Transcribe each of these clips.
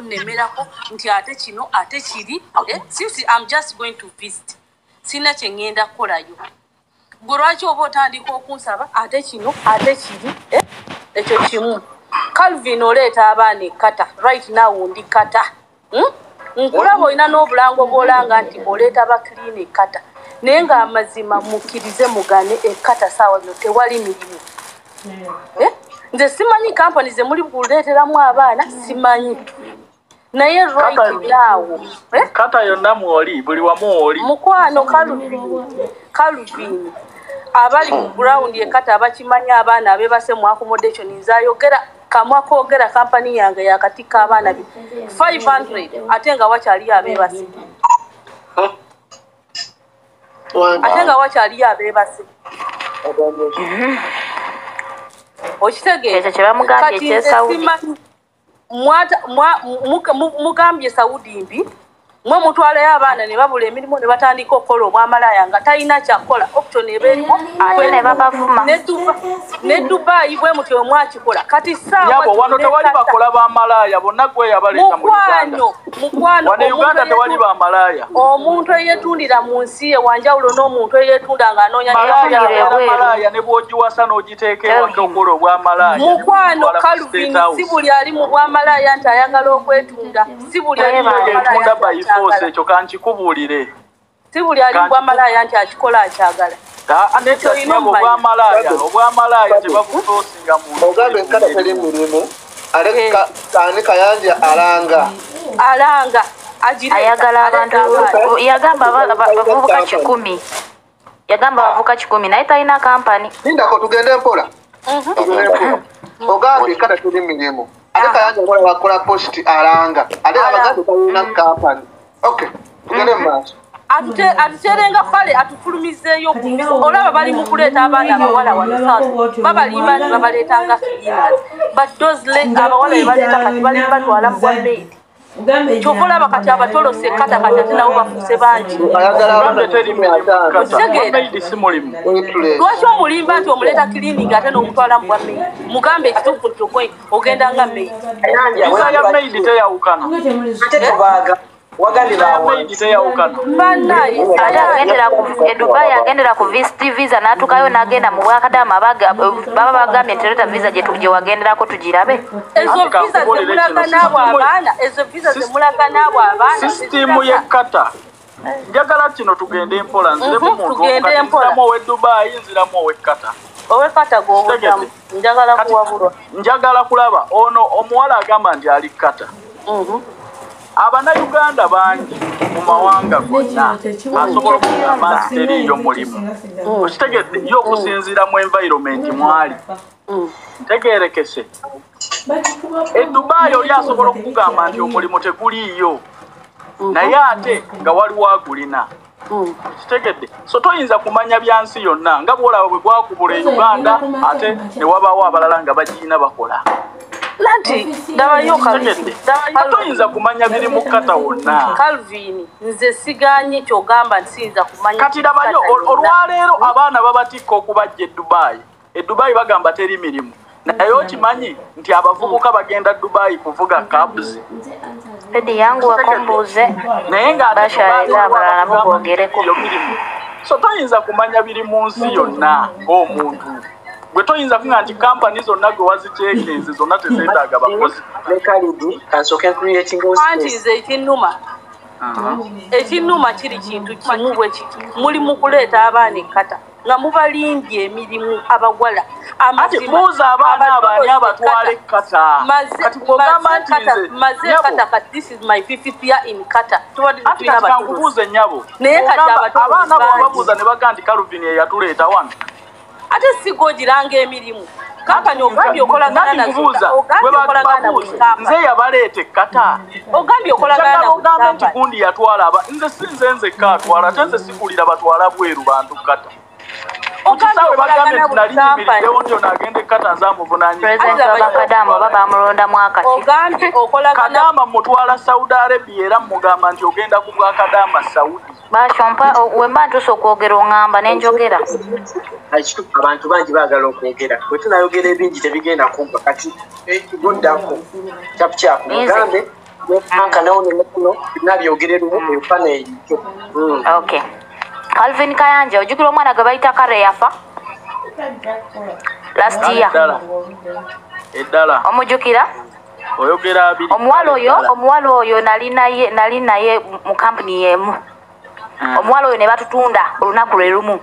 kunnemerako nti ate kino ate kiri, since I'm just going to visit, sina kye ŋŋenda kukolayo. Gwe lwaki oba otandika okunsaba ate kino ate kiri? Ekyo kimu. Calvin, oleeta abaana e Qatar. Right now ndi Qatar. Nkulaba olina n'obulango bw'olanga nti oleeta ba cleaner e Qatar, naye ng'amazima mukkirize mugane, e Qatar saawa zino tewali mirimu. Nze simanyi kampani ze muli kuleeteramu abaana, simanyi, naye right now Qatar yonna mwoli, buli wamu oli. Mukwano Calvin, abali ku ground e Qatar abakimanyi, abaana abebase mu accommodation. Nze ayogera kamwa koogera, kampani yange yakatikka abaana 500, ate nga wakyaliyo abeebase, ate nga wakyaliyo abeebase. Okitegeera? Ekyo kye bamugambye. Kati nze Ekyesaudi. Mugambye Saudi mbi, mwe mutwalayo abaana ne babula emirimu ne batandika okukola obwamalaaya nga talina kyakukola, option eba eriwo. Ate ne babavuma. Ne Dubai bwe mutyo mwakikola. Kati saawa Nyabo, wano tewali bakola bamalaaya, bonna gwe yabaleeta mu Uganda. Mukwano, mukwano, Wano e Uganda omuntu tewali bamalaaya. Omuntu eyetundira mu nsi ye wanjawulo n'omuntu eyetunda ng'anoonya. Malaaya Yafunira abeera ebweru. malaaya ne bw'ogiwasa n'ogiteeka ewaka okola obwamalaaya. Mukwano Ne bw'ogitwala ku Calvin, State House. si buli ali mu bwamalaaya nti ayagala okwetunda, si buli ali mu Webale. bwamalaaya Yetunda nti by force. akyagala. Ekyo kankikubuulire. Si buli ali mu bwamalaaya nti akikola akyagala. Ah, nedda. Olina Nyabo, omumanya. obwamalaaya, obwamalaaya tebabutoosinga muntu. Ogambye e Qatar teri mirimu, ate ani Kayanja alanga? Alanga agireeta, Ayagala abantu. aleeta abaana. Yagamba bavubuka 100, yagamba bavubuka 100, naye talina kampani. Lindako, tugende mpola. Tugende mpola. Ogambye e Qatar teri mirimu, ate Kayanja okola bakola post alanga, ate abagambye talina kampani. Okay, tugende mu maaso. Atuterenga kale atufulumizeeyo. Olaba bali mu kuleeta abaana abawala wano saawa babalimba nti babaleetanga cleaners, but those abawala be baleeta kati bali batwala mu bwa maid. Kyova olaba kati abatolose e Qatar kati ate nabo bafuuse bangi. Ayagala Uganda abaana teri mirimu 50. Qatar. Kitegeera. Maid si mulimu. Waitress. Lwaki omulimba nti omuleeta cleaning ate n'omutwala mu bwa maid? Mugambe ekituufu nti ogenda nga maid. Kayanja, Visa ya maid teyawukana. Ate tubaaga wagambye Visa ya bawansi. maid teyawukana. Bannaye. Ate agendera ku e Dubai, agendera ku visit visa n'atuukayo n'agenda mu bwakadaama, baba bagambye nti leeta visa gye wagenderako tugirabe. Ezo Anti visa kankubuulire zemulaga kino, n'abo abaana, ezo visa zemulaga n'abo abaana Sisitimu y'e Qatar, njagala kino tugende mpola, nziremu muntu Tugende kati mpola. nziramu ow'e Dubai, nziramu ow'e Qatar. Ow'e Qatar gw'obuddamu, njagala Kati kuwabulwa. Njagala kulaba ono omuwala agamba nti ali Qatar. Abannayuganda bangi mu mawanga gonna asobola okugamba nti teriiyo mulimu. Okitegedde? Ye okusinziira mu environment mwali, tegerekese, e Dubai oli asobola okukugamba nti omulimu teguliiyo, naye ate nga waliwo agulina. Kitegedde? So toyinza kumanya byansi yonna nga bwolaba bwe gwakubula e Uganda, ate ne wabaawo abalala nga bagiina bakola. Nanti ndabayo Calvin. Kitegedde? Ndabayo. Toyinza kumanya biri mu Qatar wonna. Calvin, nze siganye kyogamba nti siyinza kumanya. Kati labayo olwaleero abaana babatikka okubajja e Dubai. E Dubai bagamba teri mirimu, naye okimanyi nti abavubuka bagenda Dubai kuvuga cabs? Edi yangu wakombuuze. Naye nga Basha, abalala nabo boogereko. Mirimu. So toyinza kumanya biri mu nsi yonna ng'omuntu gwe toyinza kuga nti kampani zonna gwe wazikyekenze zonna tezeetaaga bakozi. Ne Kalidi, kansooke creating Anti nze ekinnuma, ekinnuma kiri kintu kimu bwe kiti: muli mu kuleeta abaana e Qatar nga mubalimbye emirimu abawala. Ati buuza abaana abaani abatwala e Qatar. Kati bw'ogamba nti nze Maze nyabo, Qatar kati this is my fifth year in Qatar. Tubadde Ati tetulina kati batuuze. kankubuuze nnyabo. Naye kati Ogamba abatuuze abaana bangi. bw'obabuuza ne baga nti Calvin eyatuleeta wano. Ate si gw'ogiranga emirimu kampani, ogambye okolagana Nati nazo. nkubuuza, Ogambye bwe okolagana na buli babuuza, kampani. nze yabaleeta e Qatar. Ogambye okolagana Njagala na buli ogambe nti kampani. gundi yatwala aba, nze si nze nzekka atwala, ate nze sikulira batwala bweru bantu Qatar. Ku Ogambye kisaawe okolagana bagambye na nti buli nali kampani. nyimiriddewo nti ono agenda e Qatar, nze amuvunaanyizibwa. Pulezidenti w'abakadaama oba bamulondamu akati? Ogambye okolagana. Kadama mutwala Saudi Arabia, era mugamba nti ogenda ku bwa Kadama Saudi. Basha, mpa wemba ntuuse okwogera oŋŋamba ne njogera. Ekituufu abantu bangi baagala okwogera, bwe tunayogera ebingi tebigenda kuggwa. Kati goddako kyapukyapu Nze. mugambe. Ne Frank nawo ne kuno nabyogererwo ebifana ekyo. Okay. Calvin Kayanja ojjukira omwana gwe bayita Kare yafa last year. Eddala. Omujjukira? Oyogera abiri. Omuwala oyo nali naye mu company emu. Omuwala oyo ne batutunda olunaku lwe lumu.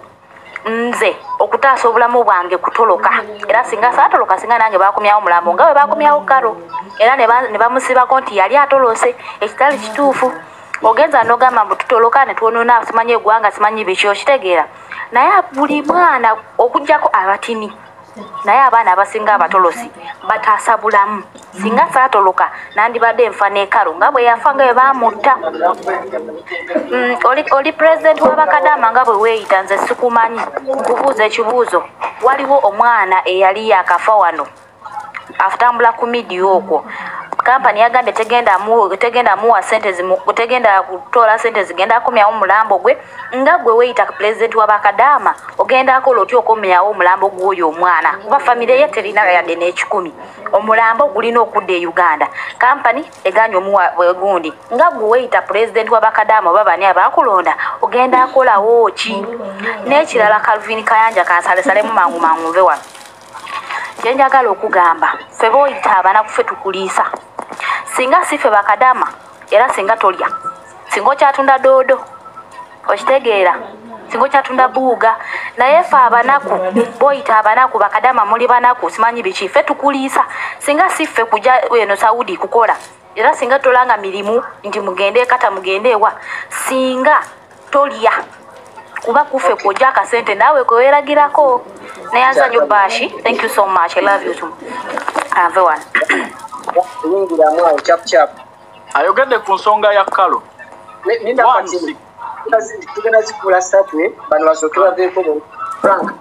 Nze okutaasa obulamu bwange kutoloka. Era singa saatoloka singa nange bakomyawo omulambo nga bwe bakomyawo Karo. Era ne bamusibako nti yali atolose ekitali kituufu. Ogenza n'ogamba mbu tutoloka ne twonoona simanyi eggwanga simanyi biki okitegeera. Naye buli mwana okuggyako abatini naye abaana abasinga abatolosi bataasa bulamu. Singa saatoloka nandibadde nfa ne Karo nga bwe yafa nga bwe baamutta. Oli president w'abakadama nga bwe weeyita nze sikumanyi. Nkubuuza ekibuuzo, waliwo omwana eyali yakafa wano atambula ku midiyo okwo. Kampani yagambye tegenda muwa sente tegenda kutola sente zigenda akomyawo omulambo gwe. Nga gwe weeyita president w'abakadama ogenda akola otya okomyawo omulambo gw'oyo omwana kuba famire ye terina yadde n'ekikumi. Omulambo gulina okudda e Uganda. Kampani eganye omuwa gundi. Nga gwe weeyita president w'abakadama oba bani abakulonda ogenda akolawo ki? N'ekirala Calvin Kayanja kansalesalemu mangu mangu nve wano. Kye njagala okugamba ffe b'oyita abanaku ffe tukuliisa. Singa si ffe bakadama era singa tolya, singa okyatunda doodo okitegeera, singa okyatunda buuga. Naye ffe abanaku b'oyita abanaku bakadama muli banaku simanyi biki, ffe tukuliisa. Singa si ffe kujja eno Saudi kukola era singa tolanga mirimu nti mugende ekata mugende ewa, singa tolya kuba kuffe kwojja akasente naawe kweweragirako. Neyanza nnyo Bashi, thank you so much, I love you too. Ave wano. Ayogedde ku nsonga ya Karo. Tugenda zikula ssatu bano basooke baveeko. Frank.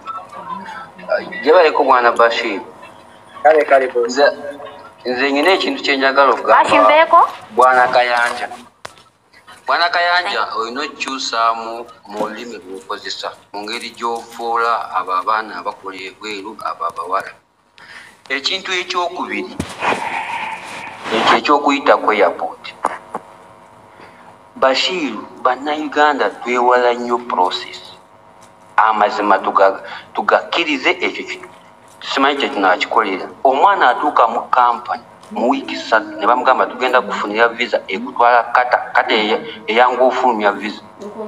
Gyebaleko bwana Bashir. Kale kale nze nyina ekintu kye njagala okugamba. Bashi nveeko? Bwana Kayanja. Bwana Kayanja olina okukyusaamu mu lulimi lw'okozesa mu ngeri gy'ovuula abo abaana abakola ebweru abo abawala. Ekintu ekyokubiri ekyo ekyokuyita ku airport. Bashir, bannayuganda twewala nnyo process. Amazima tugakkirize ekyo simanyi kye tunaakikolera. Omwana atuuka mu kampani mu wiiki 3 ne bamugamba tugenda kufunira visa ekutwala kata eyangu ofulumya visa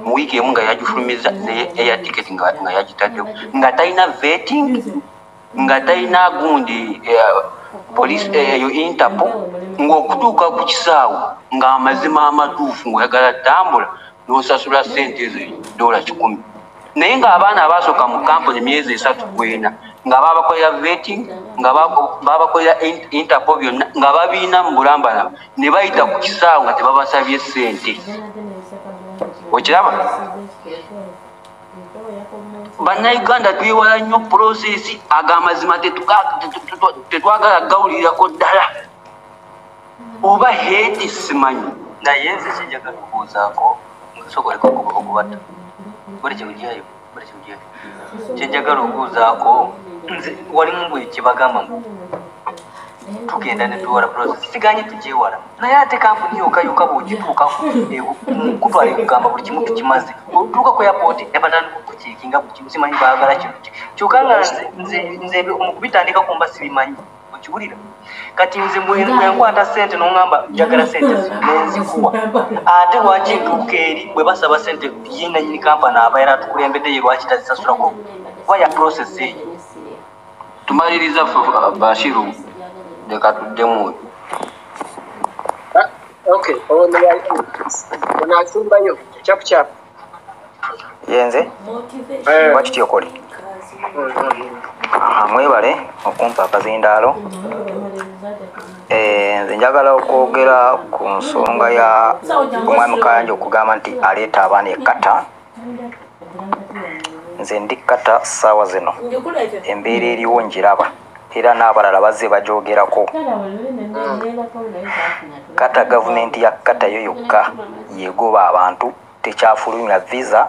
mu wiiki emu nga yagifulumiza ne air ticket nga yagitaddewo nga talina vetting nga talina gundi police eyo Interpol ng'okutuuka ku kisaawe ng'amazima amatuufu ng'oyagala tambula n'osasula ssente ezo $100. Naye ng'abaana abaasooka mu kampuni myezi 3 ku 4 nga babakolera vetting nga babakolera Interpol byonna nga babiina mu bulambalamba ne bayita ku kisaawe nga tebabasabye ssente. Okiraba? Bannayuganda twewala nnyo process ag'amazima tetwagala gawulirako ddala. Oba hate simanyi. Naye nze kyenjagala okubuuzaako nsoboleko okubatta. Kyenjagala okubuuzaako nze walimu bwe kibagamba mbu tugenda ne tuwala process siganye tugyewala naye ate kampuni yokka yokka bw'ogituukako kutwala ekugamba buli kimu tukimaze otuuka ku airport ne batandika okukiikinga buli kimu simanyi baagala kino ki kyokka nga nze mu kubitandikako mba sibimanyi okiwulira. Kati nze bwe nkwata ssente n'oŋŋamba njagala ssente nenzikuwa ate lwaki ntuuka eri bwe basaba ssente ye nannyini kampani abeera atukulembedde ye lwaki tazisasulako kuba ya process eyo. Tumaliriza Bashiru leka tuddemu oyo. Okay, ono asimbayo chapu chapu. Yenze lwaki tyokole? Mwebale okumpa akazindaalo. Nze njagala okwogera ku nsonga ya omwami Kayanja okugamba nti aleeta abaana e Qatar. Nze ndi Qatar ssaawa zino embeera eriwo njiraba era n'abalala bazze bagyogerako. Qatar gavumenti ya Qatar yo yokka yegoba abantu tekyafulumya visa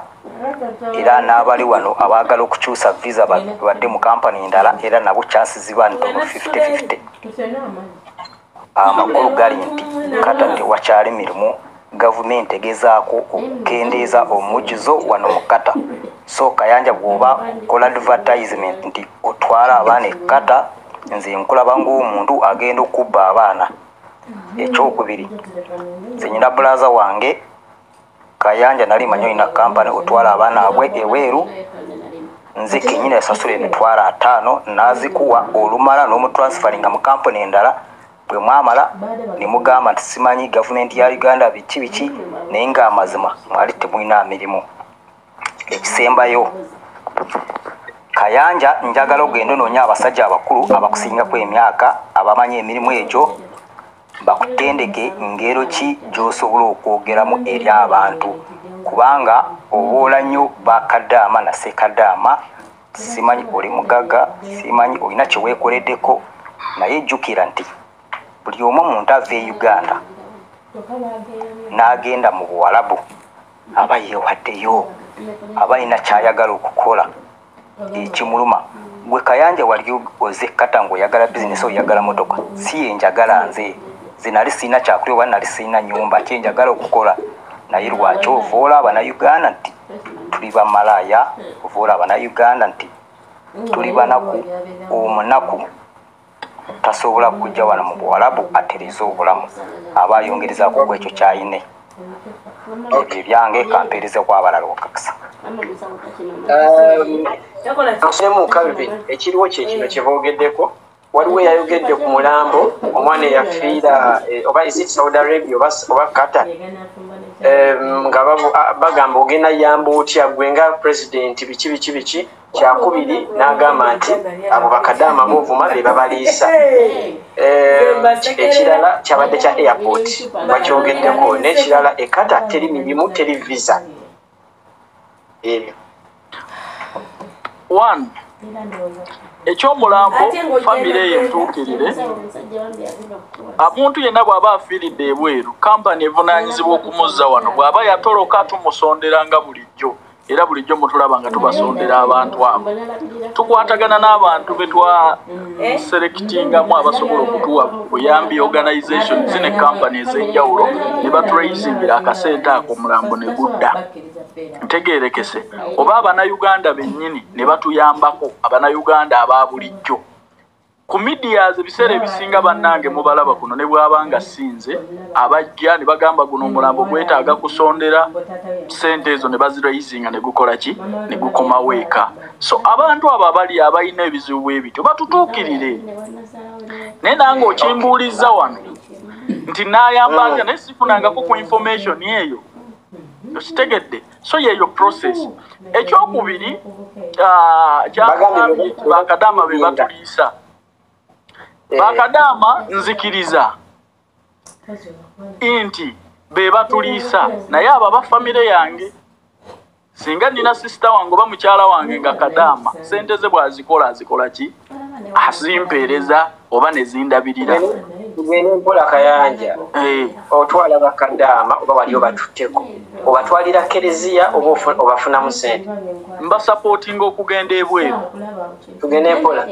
era n'abali wano abaagala okukyusa visa badde mu kampani endala era nabo chances ziba ntono 50-50. Amakulu gali nti Qatar tewakyali mirimu, gavumenti egezaako okukendeeza omujjuzo wano mu Qatar. So Kayanja bw'oba okola advertisement nti otwala abaana e Qatar, nze nkulaba ng'omuntu agenda okubba abaana. Ekyokubiri, nze nyina bulaza wange Kayanja nali manyi olina kampani otwala abaana abwe eweeru, nze kenyini yasasula 500,000 n'azikuwa olumala n'omutransferinga mu kampani endala. Bwe mwamala ne mugamba nti simanyi gavumenti ya Uganda biki biki, naye ng'amazima mwali temulina mirimu. Ekisembayo, Kayanja njagala ogende onoonya abasajja abakulu abakusingako emyaka abamanyi emirimu egyo, bakutendeke ngero ki gy'osobola okwogeramu eri abantu, kubanga oboola nnyo bakadaama na ssekadaama. Simanyi oli mugagga, simanyi olina kye weekoleddeko, naye jjukira nti buli omu omuntu ava e Uganda n'agenda mu Buwalabu aba yeewaddeyo, aba alina ky'ayagala okukola ekimuluma. Gwe Kayanja wali oze Qatar ng'oyagala bizinesi, oyagala motoka, si ye njagala nze. Nze nali sirina kyakulya oba nali sirina nnyumba, kye njagala okukola. Naye lwaki ovoola Abannayuganda nti tuli bamalaaya, ovoola Abannayuganda nti tuli banaku? Omunaku tasobola kujja wano mu Buwalabu atereze obulamu, aba ayongerezaako ku ekyo ky'ayine. Ebyo ebyange kampeerezeko abalala okakasa. Nsemu Calvin, ekiriwo kye kino kye boogeddeko. Waliwo eyayogedde ku mulambo omwana eyafiira oba is it Saudi Arabia oba Qatar, nga bagamba ogenda yamba otya gwe nga president biki biki biki. Kyakubiri n'agamba nti abo bakadaama boovuma be babaliisa. Ekirala kyabadde kya airport bakyogeddeko, n'ekirala e Qatar teri mirimu, teri visa. Ebyo One, ekyomulambo famire eyo entuukirire. Omuntu yenna bw'aba afiiridde ebweru, kampani evunaanyizibwa okumuzza wano. Bw'aba yatoloka tumusondera nga bulijjo, era bulijjo mutulaba nga tubasondera abantu abo. Tukwatagana n'abantu be twaselectingamu abasobola okutuwa buyambi, organization zine kampani ez'enjawulo, ne baturaisingira akasente ako omulambo ne gudda. Ntegeerekese oba Abannayuganda bennyini ne batuyambako, Abannayuganda aba bulijjo ku medias ebiseera ebisinga bannange mubalaba kuno, ne bw'aba nga sinze abajja ne bagamba guno omulambo gwetaaga kusondera, sente ezo ne baziraisinga ne gukola ki, ne gukomawo eka. So abantu abo abali abalina ebizibu bwe bityo batutuukirire. Naye nange okimbuulizza wano nti naayamba ntya, naye sifunangako ku information eyo, okitegedde? So yeeyo process. Ekyokubiri, kyagambye bakadaama be batuliisa. Bakadaama nzikiriza nti be batuliisa, naye abo aba famire yange, singa nina sisita wange oba mukyala wange nga kadaama, sente ze bw'azikola azikola ki, azimpeereza oba ne zindabirira. Tugende mpola Kayanja. Otwala bakadaama oba wali obatutteko, obatwalira kereziya oba obafunamu sente? Mbasapootinga okugenda ebweru. Tugende mpola.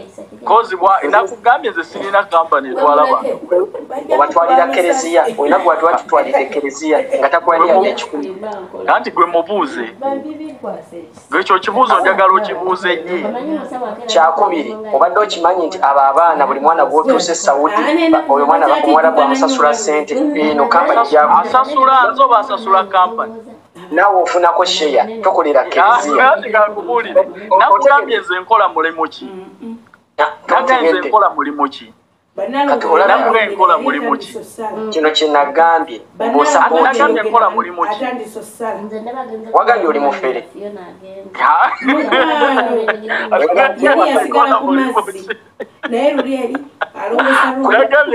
Kozi nakugambye nze sirina kampani etwala bantu. Obatwalira kereziya, olina gwatwa tutwalire kereziya nga takwalira n'ekikumi? Anti gwe mubuuze, gwekyo kibuuzo njagala okibuuze ye. Kyakubiri, obadde okimanyi nti abo abaana buli mwana gw'otuuse Saudi, oyo mwana omuwala bw'amusasula ssente eno kampani asasula nze oba asasula kampani? Naawe ofunako sheya, tokolera kereziya. Anti kankubuulire, nakugambye nze nkola mulimu ki, nagambye nze nkola mulimu ki, nakugambye nkola mulimu ki. Kino kye nagambye. Nagambye nkola mulimu ki. Wagambye oli mufere. Nagambye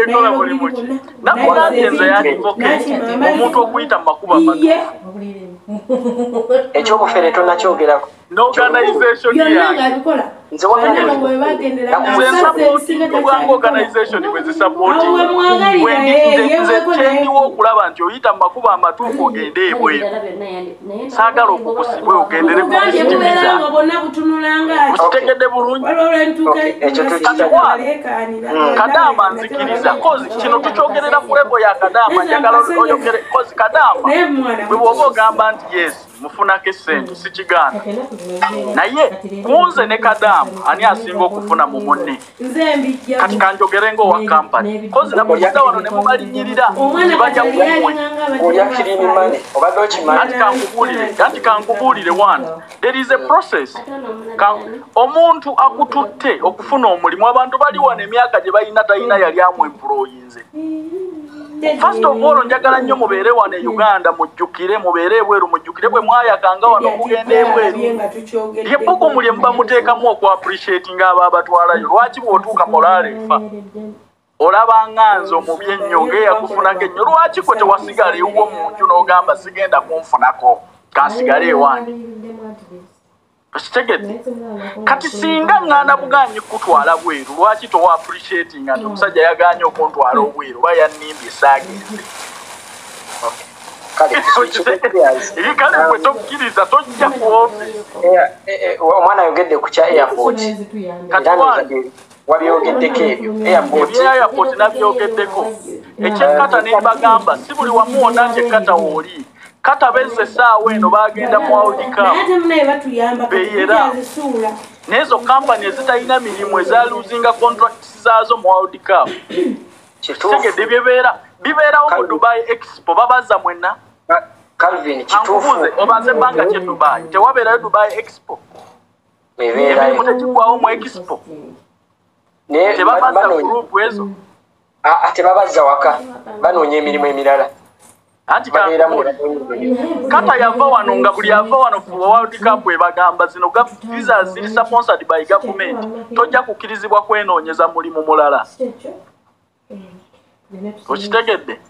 nkola mulimu ki. Nakugambye nze yadvocate omuntu okuyita mu makubo amatuufu. Ekyobufere tonnakyogerako. N'organization yange nze nsapootingibwanga organization bwe zisapootinga, nze kyendiwo okulaba nti oyita mu makubo amatuufu ogende ebweru. Saagala okukusibwe ogendere ku visit visa. Okitegedde bulungi. Kadaama nzikiriza kozi kino tukyogerera ku level ya Kadaama, njagala oyogere kozi Kadaama bwe bw'oba ogamba nti yes mufunako essente sikigaana, naye kunze ne Kadaama ani asinga okufuna mu munne? Kati kanjogere ng'owa kampani kozi namubuuza wano ne mubalinyirira tibajja kummwe. Anti kankubuulire one, there is a process. Omuntu akututte okufuna omulimu, abantu bali wano emyaka gye balina talina yali amu-employinze. First of all, njagala nnyo mubeere wano e Uganda mujjukire, mubeere ebweru mujjukire bwe mwayakanga wano okugenda ebweru. Lyebbugumu lye muba muteekamu oku-appreciatinga abo abatwalayo. Lwaki bw'otuuka morale efa? Olaba nga nze omubi ennyo ng'eyakufunako ennyo, lwaki gwe tewasigala ewuwo mu nju n'ogamba sigenda kunfunako kansigale ewange? Okitegedde? Kati singa ŋŋaana bugaanyi kutwala bweru, lwaki towa appreciatinga nti omusajja yagaanye okuntwala obweru oba yannimbye saagenze? Kale gwe tokkiriza tojja ku ofiisi. Omwana ayogedde ku kya airport. Kati wabyogeddeko ebyo ebya airport nabyogeddeko. Ekyekkata ne mbagamba si buli wamu wonna nti ekkata wooli. Kata bezze essaawa eno bagenda mu World Cup beyera n'ezo kampani ezitalina mirimu ezaluzinga contracts zaazo mu World Cup. Kitegedde bibeerawo mu Dubai Expo babaza mwenna. Calvin kituufu obaze ebbanga kye Dubai tewabeerayo Dubai Expo, emirimu tegigwawo mu Expo, tebabaza group ezo. Tebabazza waka, banoonya emirimu emirala. Anti Kata yava wano nga buli ava wano ku World Cup ebagamba zino visa ziri sponsored by government, tojja kukkirizibwa kwenoonyeza mulimu mulala. Okitegedde?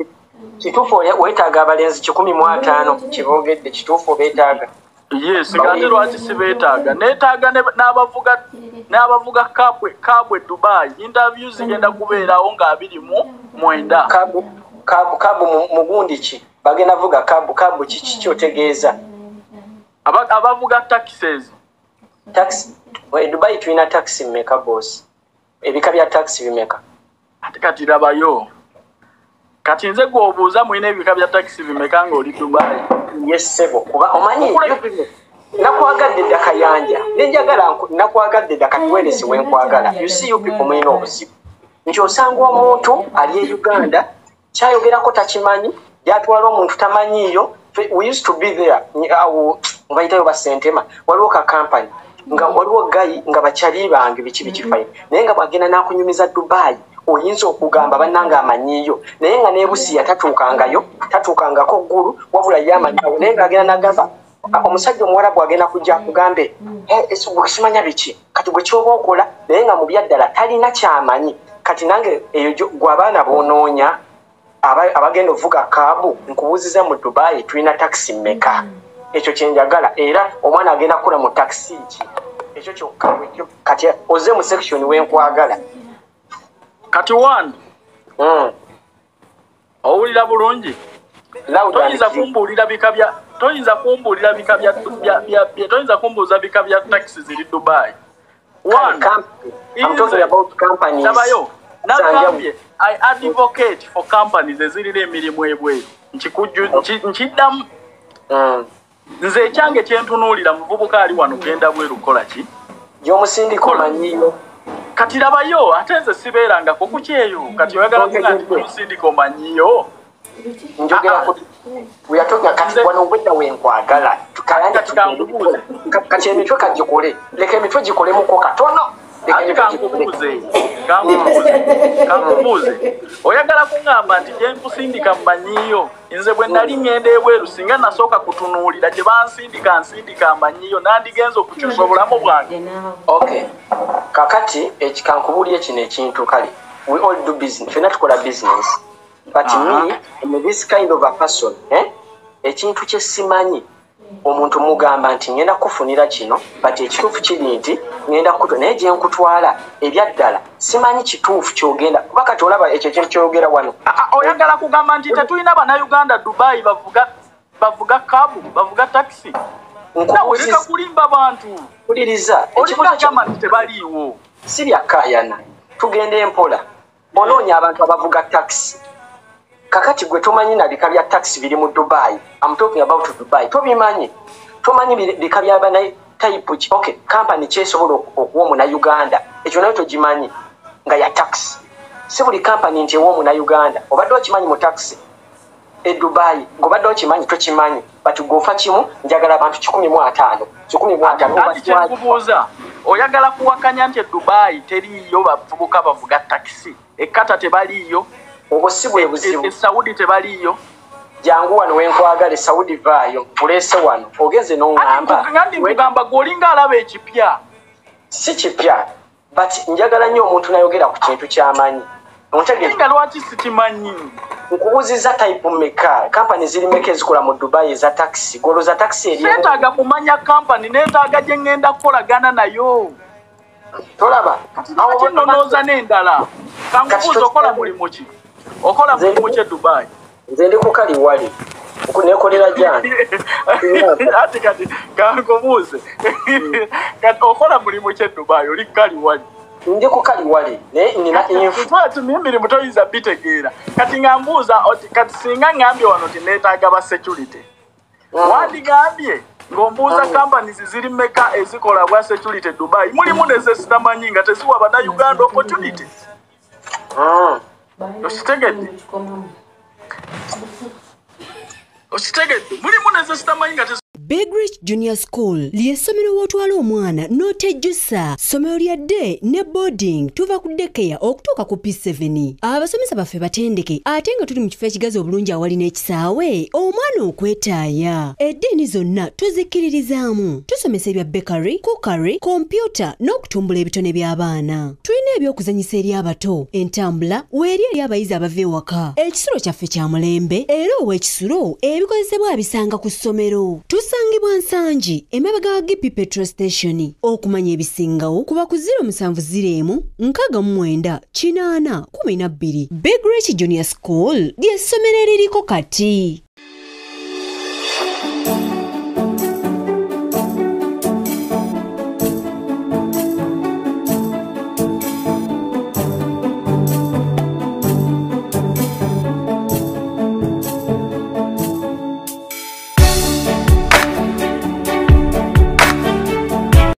Kituufu weetaaga abalenzi 105 kiboogedde, kituufu beetaaga. Yes, ng'ate lwaki sibeetaaga? Neetaaga n'abavuga kabwe Dubai. Interviews zigenda kubeerawo nga 29. Kabu mugundi ki? Bagenda vuga kabu kiki kyotegeeza? Abavuga taxis. Taxi Dubai tulina taxi mmeka boss? Ebika bya taxi bimeka? Ate kati labayo. Kati nze gw'obuuza mulina ebika bya taxi bimeka ng'oli Dubai? Yes sebo, kuba omanyi nakwagadde dda Kayanja, nenjagala nakwagadde dda katuweereze we nkwagala. You see you people mulina obuzibu nti osanga omuntu ali e Uganda kyayogerako takimanyi, gyatwala omuntu tamanyiiyo. We used to be there awo bayitayo basentema, waliwo ka company nga waliwo gayi nga bakyali bange biki biki fine, naye nga bwagenda n'akunyumiza Dubai oyinza okugamba bannange amanyiiyo, naye nga n'ebusiya tatuukangayo, tatuukangako ggulu, wabula ye amanyiawo, naye ng'agenda n'agamba omusajja omuwarabu agenda kujja akugambe simanya biki kati gwe kyoba okola, naye nga mu byaddala talina kyamanyi. Kati nange eyo gwe abaana b'onoonya abagenda ovuga kaabu nkubuuziza mu Dubai tulina takisi mmeka? Ekyo kye njagala, era omwana agenda kukula mu takisi ki? Ekyo kyokka. Kati oze mu section we nkwagala. Kati one, owulira bulungi? Toyinza kumbuulira bika bya toyinza kumbuulira bika bya toyinza kumbuuza bika bya taxi ziri Dubai. One, I'm talking about companies. Tabayo, nagambye I advocate for companies ezirira emirimu ebweru. Nkiddamu. Nze ekyange kyentunuulira muvubuka ali wano genda bweru kukola ki? Gy'omusindika omanyiyo. Kati labayo ate nze sibeerangako ku kyeyo. Kati oyagala kuga nti gy'omusindika omanyiyo. Njogera ku we are talking kati wano obwedda we nkwagala. Kati emitwe kagikole, leka emitwe gikolemuko katono. Kankubuuze oyagala kuŋŋamba nti gye nkusindika mmanyiyo? Nze bwe nali ŋŋenda ebweru singa nasooka kutunuulira gye bansindika nsindika mmanyiyo, nandigenza okukyusa obulamu bwange. Okay, kakati kankubuulire kino ekintu. Kale we all do business, ffenna tukola business, but me I'm this kind of a person, ekintu kye simanyi omuntu mugamba nti ngenda kufunira kino, but ekituufu kiri nti ngenda kutwa, naye gye nkutwala ebyaddala simanyi kituufu kyogenda kuba. Kati olaba ekyo ekintu kyogera wano. Oyagala kugamba nti tetulina bannayuganda Dubai bavuga kabu, bavuga takisi? Nkubuuziza kulimba bantu. Mpuliriza. Ekibuuzo nti tebaliiwo. Si bya kkaayana. Tugende empola. Onoonya abantu abavuga taxi. Kakati gwe tomanyi na bika bya taxi biri mu Dubai. I'm talking about Dubai. Tobimanyi. Tomanyi bika bya bana type ki. Okay, company kyesobola okuwa omunnayuganda. Ekyo nayo togimanyi nga ya taxi. Si buli company nti ewa omunnayuganda. Obadde okimanyi mu taxi e Dubai, ng'obadde okimanyi tokimanyi. But gwofa kimu njagala abantu 150. 150 Ati kyenkubuuza, oyagala kuwakanya nti e Dubai teriiyo bavubuka bavuga taxi. E Qatar tebaliiyo. Obwo si bwe buzibu. E Saudi tebaliiyo. Jangu wano wenkwagala, e Saudi vaayo, nkuleese wano. Ogenze n'oŋŋamba. Ati nkugamba gw'olinga alaba ekipya. Si kipya, but njagala nnyo omuntu n'ayogera ku kintu ky'amanyi. Ontegeera? Nga lwaki sikimanyi? Nkubuuzizza type mmeka, kampani ziri mmeka ezikola mu Dubai eza taxi? Gw'olowooza taxi eri emu? Seetaaga kumanya kampani, neetaaga gye ŋŋenda kukolagana nayo. Tolaba? Kati lwaki nnonooza n'endala? Kankubuuze, okola mulimu ki? Okola mulimu ki e Dubai? Nze ndi ku kaliwali. Neekolera gyange. Ati kati kankubuuze. Kati okola mulimu ki e Dubai? Oli kaliwali. Ndi ku kaliwali naye nina info. Ati emirimu toyinza bitegeera. Kati nga mbuuza oti kati singa ŋŋambye wano nti neetaaga ba security. Wandigambye ng'ombuuza companies ziri mmeka ezikola bwa security Dubai. Mulimu ne ze sitamanyi nga teziwa bannayuganda opportunity. Okitegedde? Okitegedde? Mulimu ne ze sitamanyi nga Big Rich Junior School ly'essomero w'otwala omwana n'otejjusa. Ssomero lya day ne boarding, tuva ku daycare okutuuka ku P7. Abasomesa baffe batendeke ate nga tuli mu kifo ekigazi obulungi awali n'ekisaawe omwana okwetaaya. Eddiini zonna tuzikkiririzaamu. Tusomesa ebya bakery, cookery, kompyuta n'okutumbula ebitone by'abaana. Tulina eby'okuzannyisa eri abato, entambula weeri eri abayizi abava ewaka. Ekisulo kyaffe kya mulembe era ow'ekisulo ebikozesebwa abisanga ku ssomero. Tusangibwa Nsangi emabega wa Gipi Petrol Station. Okumanya ebisingawo kuba ku 070 69 80 12. Big Rich Junior School ly'essomero eririko kati.